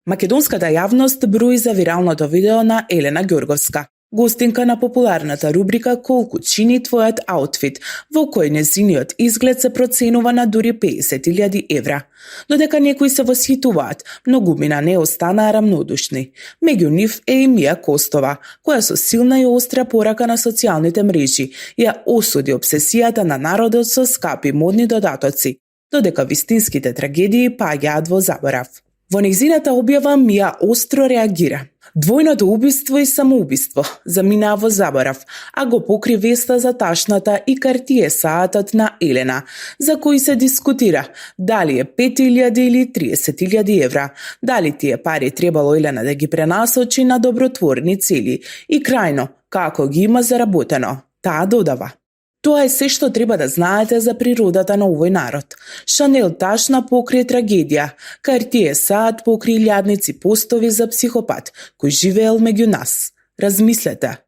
Македонската јавност брои за виралното видео на Елена Ѓорговска, гостинка на популарната рубрика "Колку чини твојот аутфит", во кој нејзиниот изглед се проценува на дури 50.000 евра. Додека некои се восхитуваат, многумина не останаа рамнодушни. Меѓу нив е и Мија Костова, која со силна и остра порака на социјалните мрежи ја осуди обсесијата на народот со скапи модни додатоци, додека вистинските трагедии паѓаат во заборав. Во нејзината објава Мија остро реагира. Двојното убиство и самоубиство заминаа во заборав, а го покри веста за ташната и Картие саатот на Елена, за кој се дискутира дали е 5.000 или 30.000 евра, дали тие пари требало Елена да ги пренасочи на добротворни цели и крајно, како ги има заработено. Таа додава: "Тоа е се што треба да знаете за природата на овој народ. Шанел ташна покрие трагедија, Картие саат покри илјадници постови за психопат кој живеел меѓу нас. Размислете."